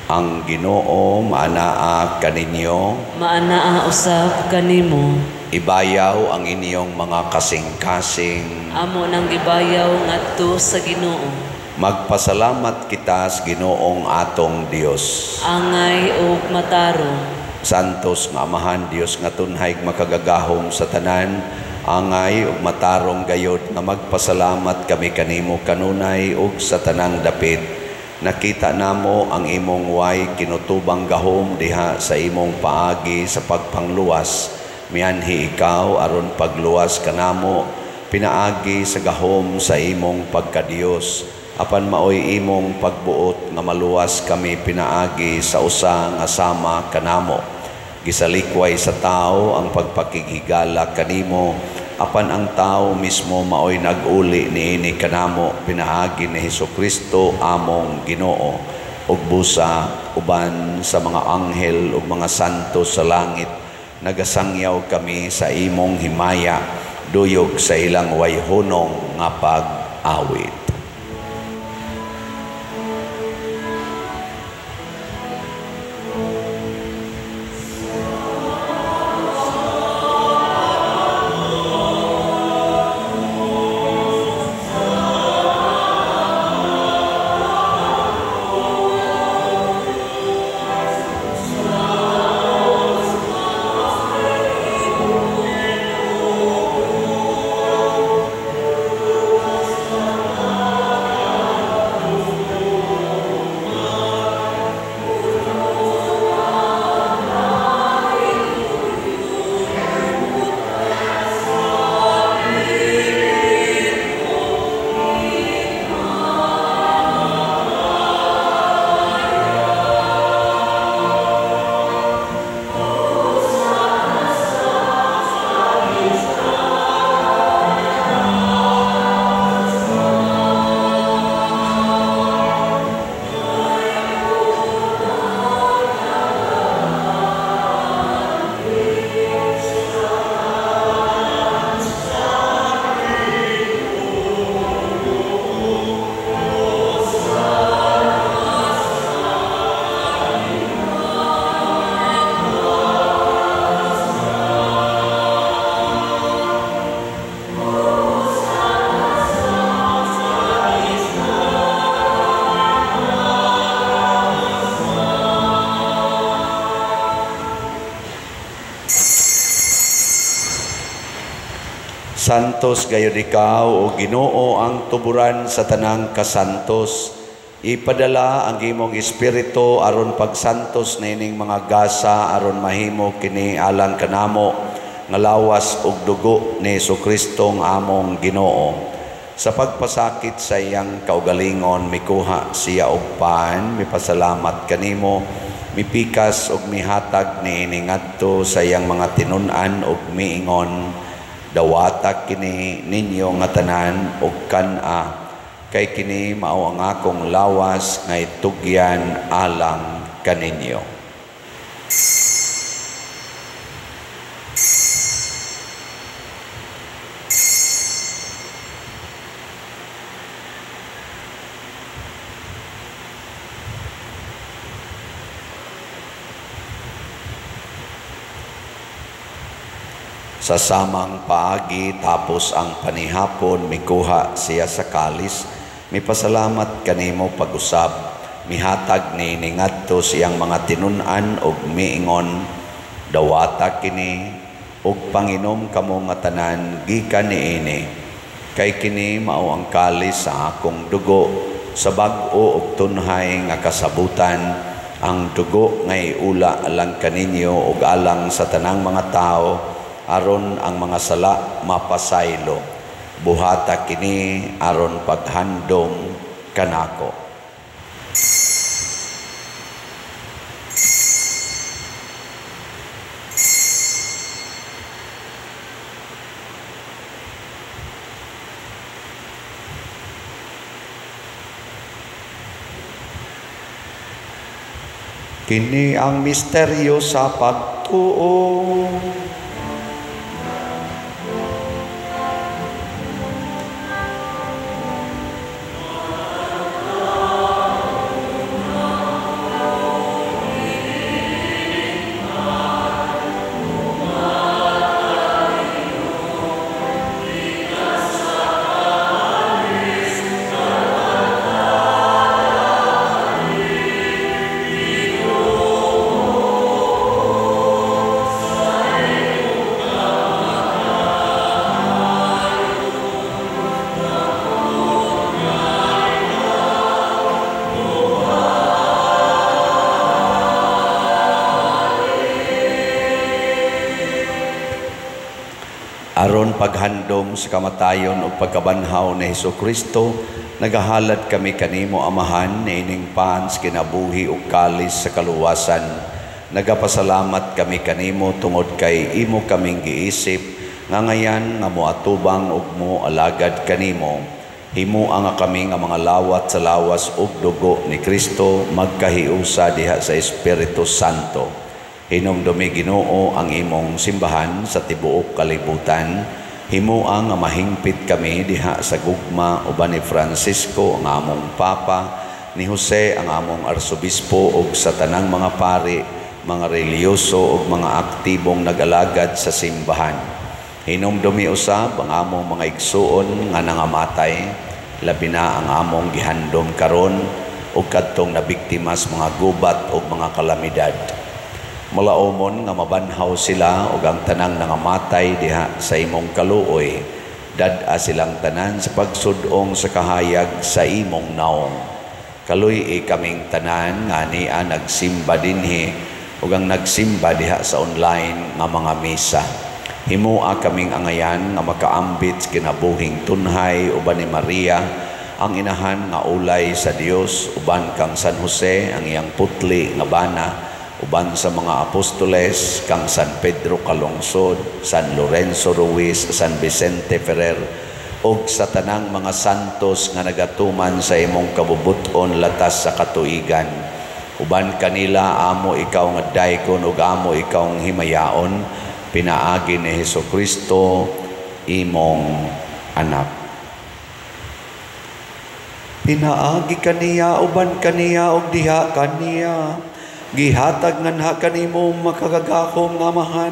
Ang Ginoo maanaa kaninyo. Maanaa usab kanimo. Ibayaw ang inyong mga kasing-kasing. Amo nang gibayaw ngadto sa Ginoo. Magpasalamat kita sa Ginoong atong Dios. Angay ug matarong. Santos nga Amahan, Dios nga tunhay makagagahom sa tanan, angay ug matarong gayod nga magpasalamat kami kanimo kanunay ug sa tanang dapit. Nakita namo ang imong way kinutubang gahom diha sa imong paagi sa pagpangluwas. Mianhi ikaw aron pagluwas kanamo pinaagi sa gahom sa imong pagkadiyos. Apan maoy imong pagbuot nga maluwas kami pinaagi sa usa nga sama kanamo. Gisalikway sa tao ang pagpakighigala kanimo, apan ang tao mismo maoy nag-uli niini kanamo pinaagi ni Hesukristo among Ginoo. Ug busa uban sa mga anghel ug mga santo sa langit, nagasangyaw kami sa imong himaya, duyog sa ilang wayhunong nga pag-awit. Santos gayud ikaw, o Ginoo, ang tuburan sa tanang kasantos. Ipadala ang imong espiritu aron pagsantos niining mga gasa aron mahimo kini alang kanamo nga lawas ug dugo ni Hesukristo nga among Ginoo. Sa pagpasakit sa iyang kaugalingon, mikuha siya og pan, mipasalamat kanimo, mipikas ug mihatag niini ngadto sa iyang mga tinun-an ug miingon, dawata kini ninyo nga tanan og kan-a, kay kini mao ang akong lawas nga itugyan alang kaninyo. Sa samang paagi tapos ang panihapon, mikuha siya sa kalis, mipasalamat kanimo pag-usab, mihatag ni ngadto siyang mga tinun-an og miingon, dawata kini og panginom kamo nga tanan gikan niini, kay kini mao ang kalis sa akong dugo sa bag-o og tunhay nga kasabutan, ang dugo nga iula alang kaninyo ug alang sa tanang mga tawo aron ang mga sala mapasaylo. Buhata kini aron paghandom kanako. Kini ang misteryo sa pagtuo. Aron paghandom sa kamatayon ug pagkabanhaw ni Hesukristo, nagahalad kami kanimo Amahan niining pans kinabuhi ug kalis sa kaluwasan. Nagapasalamat kami kanimo tungod kay imo kaming giisip nga ngayan nga moatubang ug moalagad kanimo. Himoa nga kami nga mga lawat sa lawas ug dugo ni Kristo magkahiusa diha sa Espiritu Santo. Hinumdumi Ginoo ang imong simbahan sa tibuok kalibutan. Himoa nga mahingpit kami diha sa gugma uban ni Francisco ang among Papa, ni Jose ang among Arsobispo ug sa tanang mga pari, mga relihiyoso ug mga aktibong nag-alagad sa simbahan. Hinumdumi usab ang among mga igsuon nga nangamatay, labi na ang among gihandom karon ug kadtong nabiktima sa mga gubat ug mga kalamidad. Malaomon nga mabanhaw sila ug ang tanang nangamatay diha sa imong kaluoy. Dad-a silang tanan sa pagsud-ong sa kahayag sa imong naong. Kaluy-i kaming tanan nga ania nagsimba dinhi ug ang nagsimba diha sa online nga mga misa. Himoa kaming angayan nga makaambit sa kinabuhing tunhay uban ni Maria ang inahan nga ulay sa Dios, uban kang San Jose ang iyang putli nga bana, uban sa mga apostoles kang San Pedro Calungsod, San Lorenzo Ruiz, San Vicente Ferrer, ug sa tanang mga santos nga nagatuman sa imong kabubut-on latas sa katuigan. Uban kanila amo ikaw nga daykon ug amo ikaw nga himayaon, pinaagi ni Hesukristo imong anak. Pinaagi kaniya, uban kaniya ug diha kaniya, gihatag nganha kanimo makagagahom nga Amahan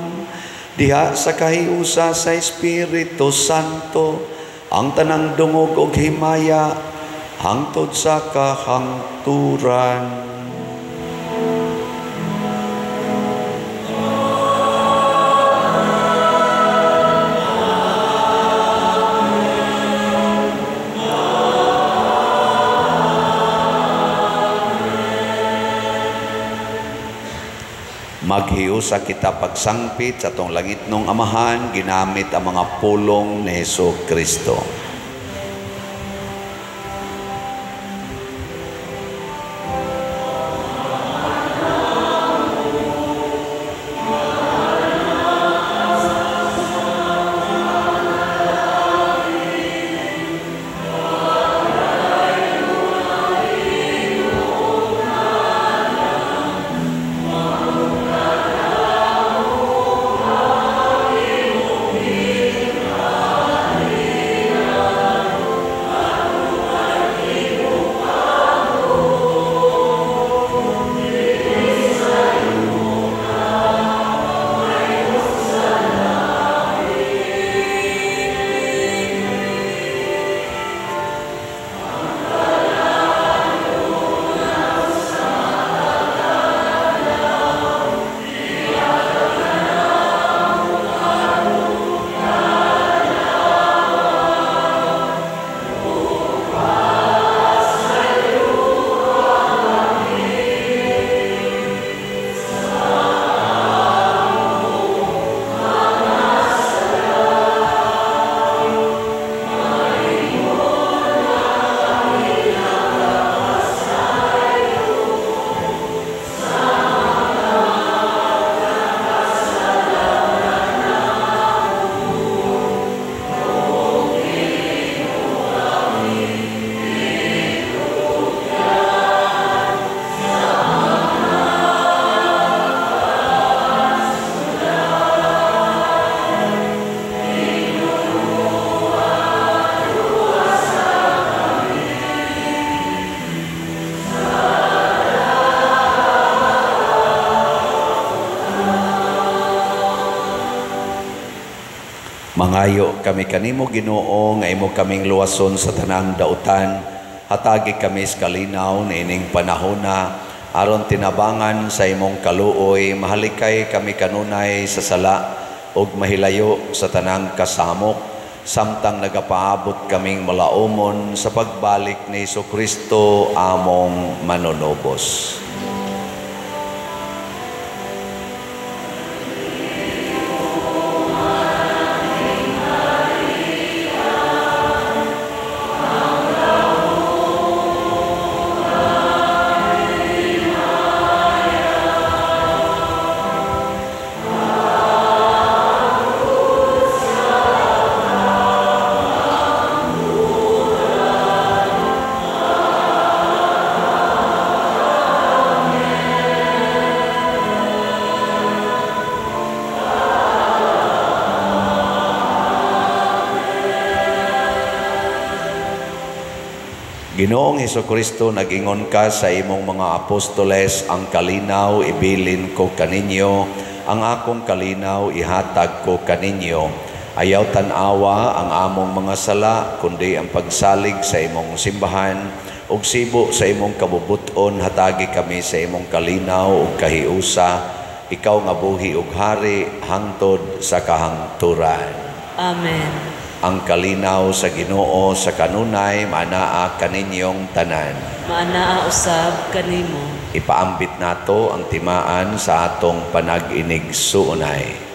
diha sa kahiusa sa Espiritu Santo ang tanang dungog ug himaya hangtod sa kahangturan. Maghiusa kita pagsangpit sa atong langitnong Amahan ginamit ang mga pulong ni Hesukristo. Mangayo kami kanimo, Ginoo, nga imo kaming luwason sa tanang dautan. Hatagi kami sa kalinaw niining panahona aron tinabangan sa imong kaluoy, mahalikay kami kanunay sa sala ug mahilayo sa tanang kasamok, samtang nagapaabot kaming malaumon sa pagbalik ni Hesukristo among manunubos. Ginoong Hesukristo, nag-ingon ka sa imong mga apostoles, ang kalinaw ibilin ko kaninyo, ang akong kalinaw ihatag ko kaninyo. Ayaw tan-awa ang among mga sala, kundi ang pagsalig sa imong simbahan, ug sibo sa imong kabubuton, hatagi kami sa imong kalinaw ug kahiusa, ikaw nga buhi ug hari hangtod sa kahangturan. Amen. Ang kalinaw sa Ginoo sa kanunay maanaa kaninyong tanan. Maanaa usab kanimo. Ipaambit nato ang timaan sa atong panag-inig-suunay.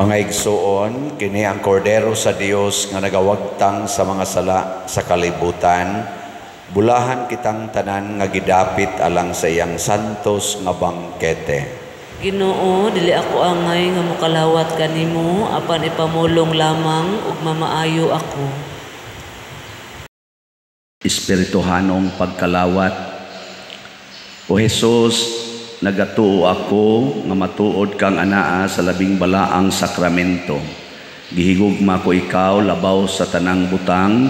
Mga igsuon, kini ang kordero sa Dios nga nagawagtang sa mga sala sa kalibutan. Bulahan kitang tanan nga gidapit alang sa iyang santos nga bangkete. Ginoo, dili ako angay nga mokalawat kanimo, apan ipamulong lamang ug mamaayo ako. Espirituhanong pagkalawat. O Hesus, nagatuo ako nga matuod kang anaa sa labing balaang sakramento. Gihigugma ko ikaw labaw sa tanang butang,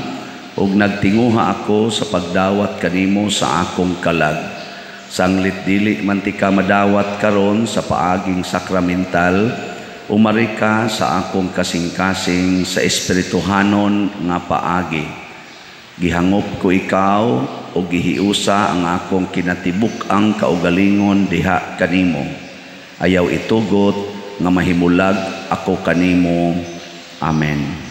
ug nagtinguha ako sa pagdawat kanimo sa akong kalag. Sanglit dili man ti ka madawat karon sa paaging sakramental, umari ka sa akong kasing-kasing sa espirituhanon nga paagi. Gihangop ko ikaw o gihiusa ang akong kinatibuk-ang kaugalingon diha kanimo. Ayaw itugot nga mahimulag ako kanimo. Amen.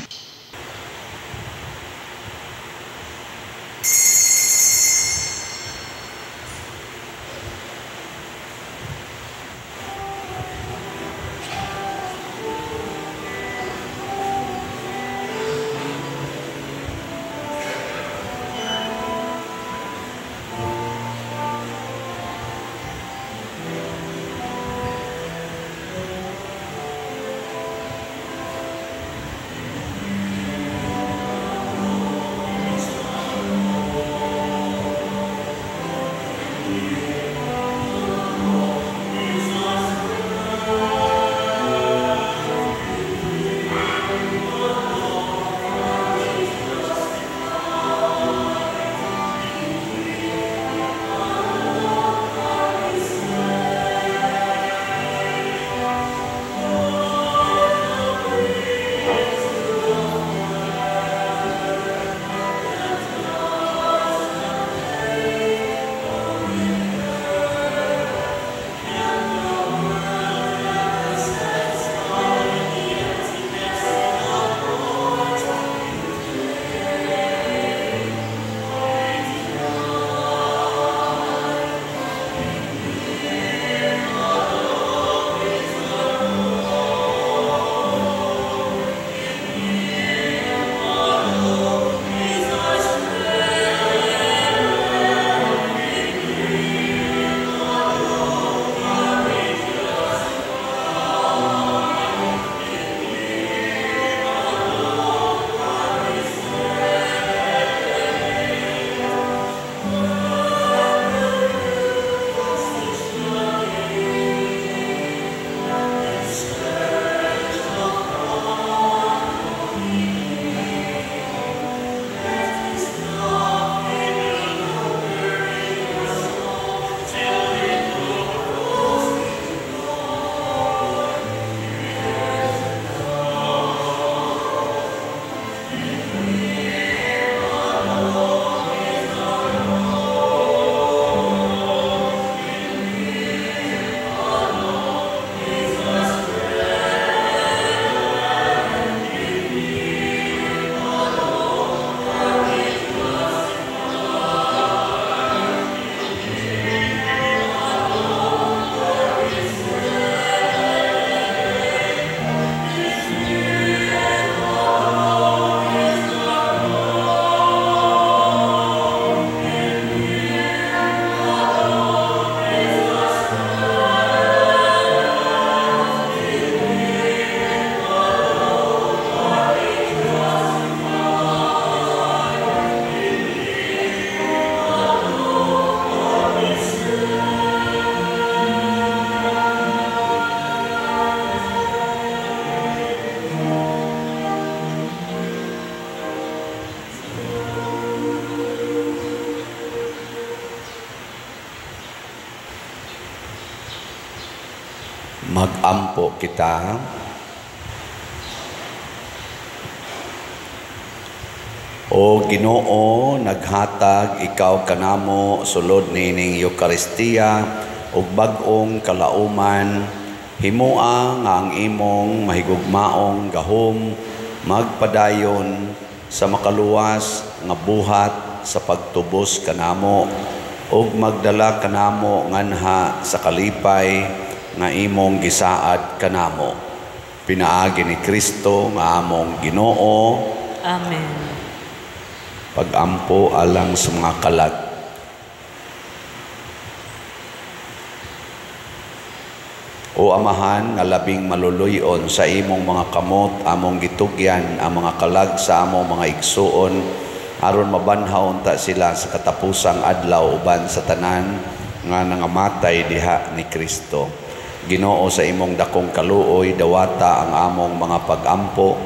Magampo kita. O Ginoo, naghatag ikaw kanamo sulod nining Eukaristiya ug bag-ong kalauman, himoa nga ang imong mahigugmaong gahom magpadayon sa makaluwas nga buhat sa pagtubos kanamo ug magdala kanamo nganha sa kalipay nga imong gisaad kanamo. Pinaagi ni Kristo nga among Ginoo. Amen. Pagampo alang sa mga kalag. O Amahan nga labing maluluyon sa imong mga kamot among gitugyan ang mga kalag sa among mga igsuon aron mabanhaw unta sila sa katapusang adlaw uban sa tanan nga nangamatay diha ni Kristo. Ginoo, sa imong dakong kaluoy dawata ang among mga pagampo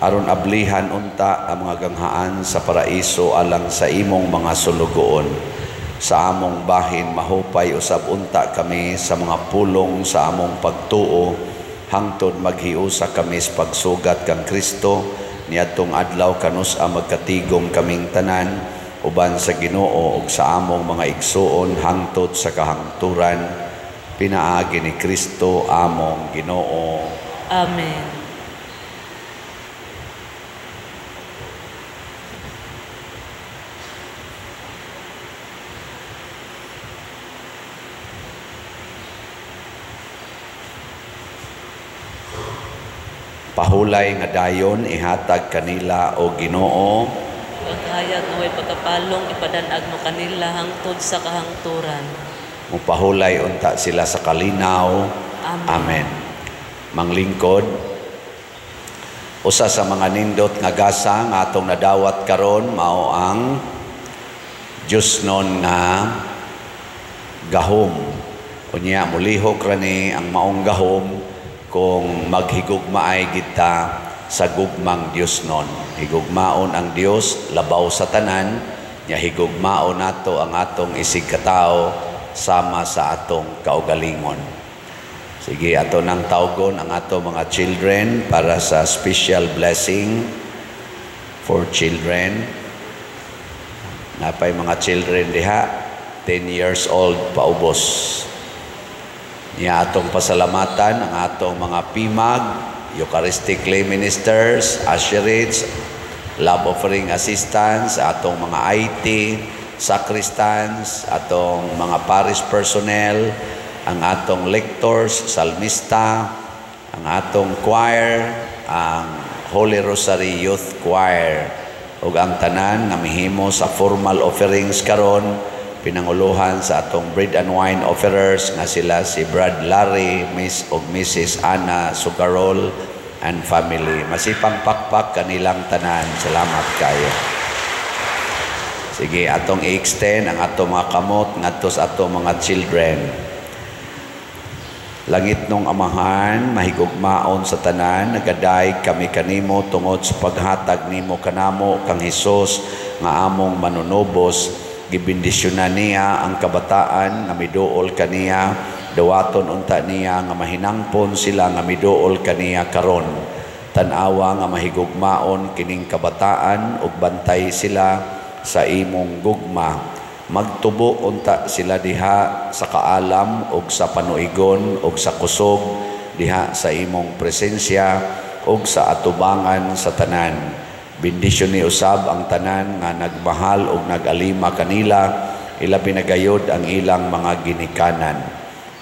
aron ablihan unta ang mga ganghaan sa paraiso alang sa imong mga sulugoon. Sa among bahin mahupay usab unta kami sa mga pulong sa among pagtuo hangtod maghiusa kami sa pagsugat kang Kristo niadtong adlaw kanus-a magkatigom kaming tanan uban sa Ginoo ug sa among mga igsuon hangtod sa kahangturan. Pinaagi ni Kristo among Ginoo. Amen. Pahulay nga dayon ihatag kanila o Ginoo. Ang hayag nga way pagkapalong ipadanag mo kanila hangtod sa kahangturan. Mupahulay unta sila sa kalinaw. Amen. Amen. Manglingkod, usa sa mga nindot nga gasa nga atong nadawat karon mao ang Diyosnon nga gahom. Unya mulihok ra ni ang maong gahom kung maghigugmaay kita sa gugmang Diyosnon. Higugmaon ang Dios labaw sa tanan, nya higugmaon nato ang atong isig katao sama sa atong kaugalingon. Sige, ato nang tawgon ang ato mga children para sa special blessing for children. Napay mga children diha, 10 years old paubos. Niya atong pasalamatan ang atong mga PIMAG, Eucharistic lay ministers, usherates, love offering assistants, atong mga IT, sacristans, atong mga parish personnel, ang atong lectors, salmista, ang atong choir, ang Holy Rosary Youth Choir, ug ang tanan nga mihimo sa formal offerings karon, pinanguluhan sa atong bread and wine offerers nga sila si Brad Larry, Miss ug Mrs. Ana Sugarol and family. Masipang pakpak kanilang tanan. Salamat kayo. Sige, atong i-extend ang atong mga kamot ngadto sa atong mga children. Langit nung Amahan, mahigugmaon sa tanan, nagadayeg kami kanimo tungod sa paghatag nimo kanamo kang Hesus nga among manunubos. Gibendisyonan niya ang kabataan nga miduol kaniya, dawaton unta niya nga mahinangpon sila nga miduol kaniya karon. Tan-awa nga mahigugmaon kining kabataan ug bantay sila sa imong gugma. Magtubo unta sila diha sa kaalam ug sa panuigon ug sa kusog diha sa imong presensya ug sa atubangan sa tanan. Bendisyon ni usab ang tanan nga nagmahal ug nagalima kanila, ilabi na gayod ang ilang mga ginikanan.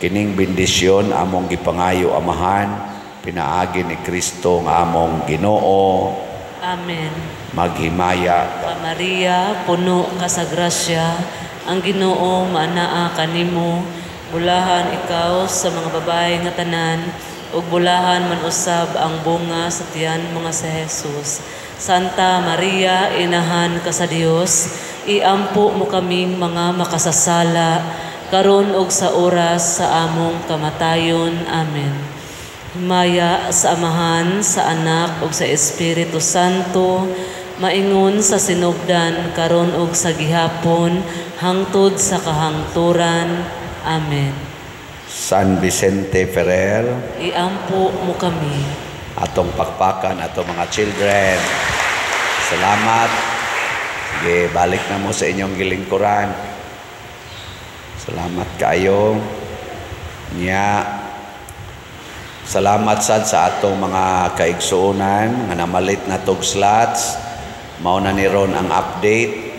Kining bendisyon among gipangayo Amahan, pinaagi ni Kristo nga among Ginoo. Amen. Maghimaya ka. Maria, puno ka sa grasya, ang Ginoo maanaa kanimo, bulahan ikaw sa mga babae nga tanan, ug bulahan man usab ang bunga sa tiyan mga sa Jesus. Santa Maria, inahan ka sa Dios, iampo mo kaming mga makasasala, karon og sa oras sa among kamatayon. Amen. Himaya sa Amahan, sa Anak, ug sa Espiritu Santo, maingon sa sinugdan, karon og sa gihapon, hangtod sa kahangturan. Amen. San Vicente Ferrer, iampo mo kami. Atong pakpakan, atong mga children. Salamat. Sige, balik na mo sa inyong gilingkuran. Salamat kayo. Nya, salamat sad sa atong mga kaigsuonan nga namalit na tog slots. Mao na ni ron ang update.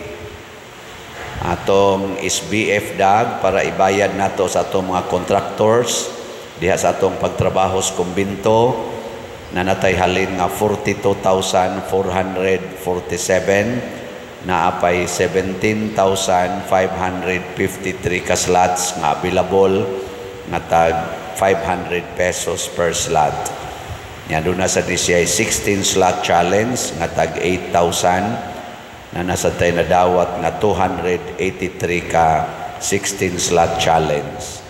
Atong SBF dag para ibayad nato sa atong mga contractors diha sa atong pagtrabaho sa kumbinto. Nanatay halin nga 42,447, naapay 17,553 ka slots nga available nga tag 500 pesos per slot. Nya doon na sa DCI 16 slot challenge nga tag 8,000, na nasa tay nadawat nga 283 ka 16 slot challenge.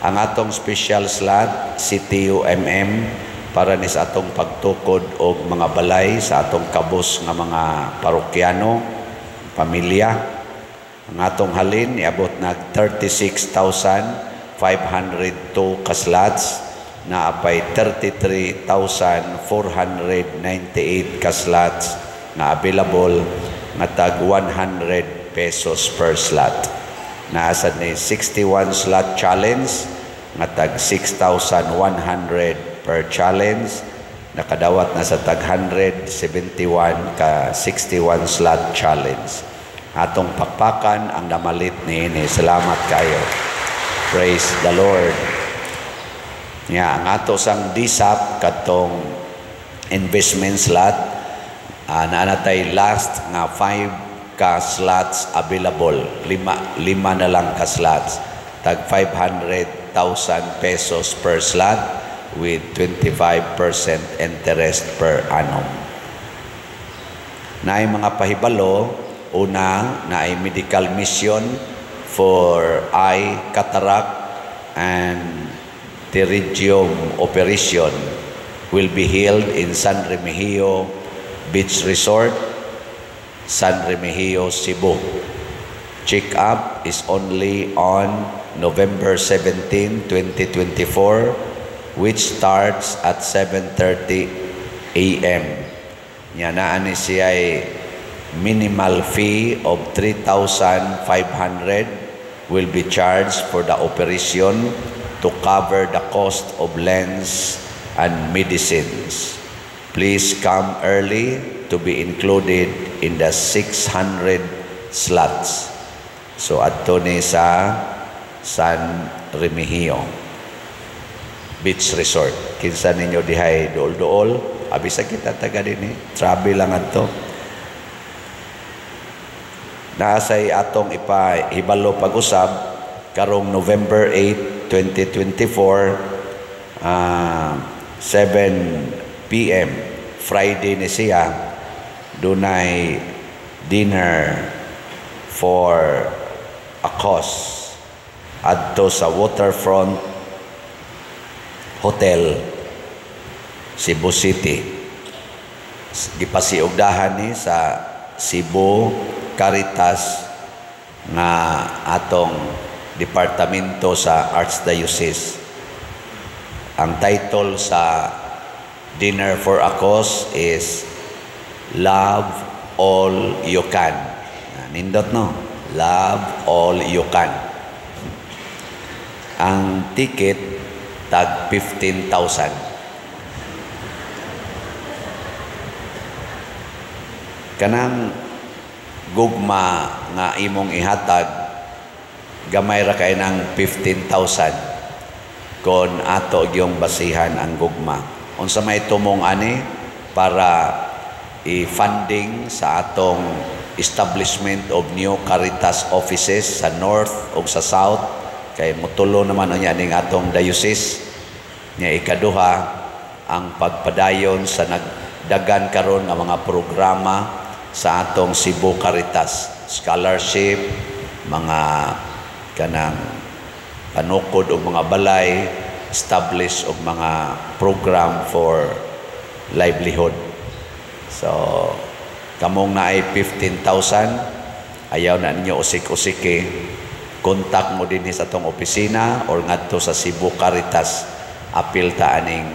Ang atong special slot CTUMM para ni sa atong pagtukod og mga balay sa atong kabus nga mga parokyano, pamilya. Ang atong halin niabot nag 36,502 ka slots, na apay 33,498 ka slots na available nga tag 100 pesos per slot. Naasad ni 61 slot challenge nga tag 6,100 per challenge. Nakadawat na sa tag 171 ka 61 slot challenge. Atong pakpakan ang namalit niini. Salamat kayo. Praise the Lord. Nya ang ato sang DSAP katong investment slot, naa natay last nga 5 ka slots available. Lima na lang ka slots. Tag 500,000 pesos per slot with 25% interest per annum. Naay mga pahibalo. Una, naay medical mission for eye cataract and pterygium operation will be held in San Remigio Beach Resort, San Remigio, Cebu. Check-up is only on November 17, 2024, which starts at 7:30 a.m. Nya naa ni siya minimal fee of 3,500 will be charged for the operation to cover the cost of lens and medicines. Please come early to be included in the 600 slots. So adto ni sa San Remigio Beach Resort. Kinsa ninyo dihay duol-duol, abi sa kita taga dinhi, travel lang adto. Naasay atong ipahibalo pag-usab karong November 8, 2024, 7 p.m. Friday ni siya, dunay dinner for a cause adto sa Waterfront Hotel, Cebu City. Gipasiugdahan ni sa Cebu Caritas nga atong departamento sa Archdiocese. Ang title sa Dinner for a Cause is Love All You Can. Nindot, no? Love All You Can. Ang ticket tag 15,000. Kanang gugma nga imong ihatag, gamay ra kay ng 15,000 kon ato gyung basihan ang gugma. Unsa may tumong ani? Para i-funding sa atong establishment of new Caritas offices sa North ug sa South, kay motulo naman unya ning atong diocese. Nya ikaduha, ang pagpadayon sa nagdagan karon nga mga programa sa atong Cebu Caritas, scholarship, mga kanang panukod og mga balay, establish og mga program for livelihood. So kamong naay 15,000, ayaw na ninyo usik-usiki, kontak mo dinhi sa atong opisina or ngadto sa Cebu Caritas. Apil ta aning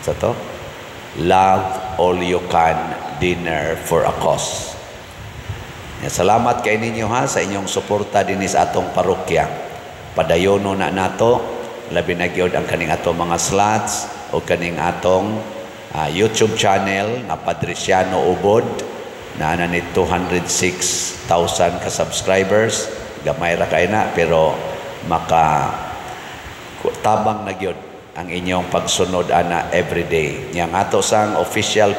sa to Love All You Can Dinner for a Cause. Salamat kay ninyo ha sa inyong suporta dinhi sa atong parokya. Padayono na nato, labi na gyud ang kaning atong mga slots o kaning atong YouTube channel nga Padriciano Ubod na ana ni 206,000 ka subscribers. Gamay ra kay na, pero maka tabang na gyud ang inyong pagsunod ana everyday. Nya ang ato sang official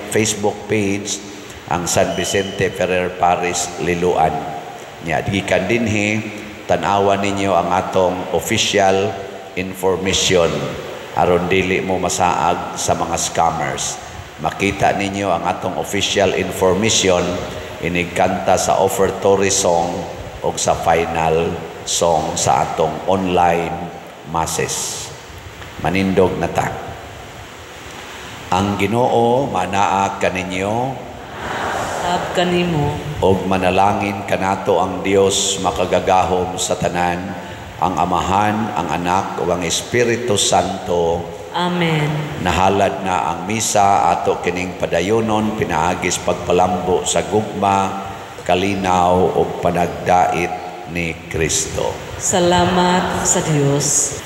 Facebook page, ang San Vicente Ferrer Parish Liloan. Nya gikan dinhi tan-awan ninyo ang atong official information aron dili mo masaag sa mga scammers. Makita ninyo ang atong official information inigkanta sa offertory song o sa final song sa atong online masses. Manindog na ta. Ang Ginoo manaa kaninyo, Sab kanimo, og manalangin kanato ang Dios makagagahom sa tanan, ang Amahan, ang Anak ug ang Espiritu Santo. Amen. Nahalad na ang misa ato kining padayonon pinaagis pagpalambo sa gugma, kalinaw ug panagdait ni Kristo. Salamat sa Dios.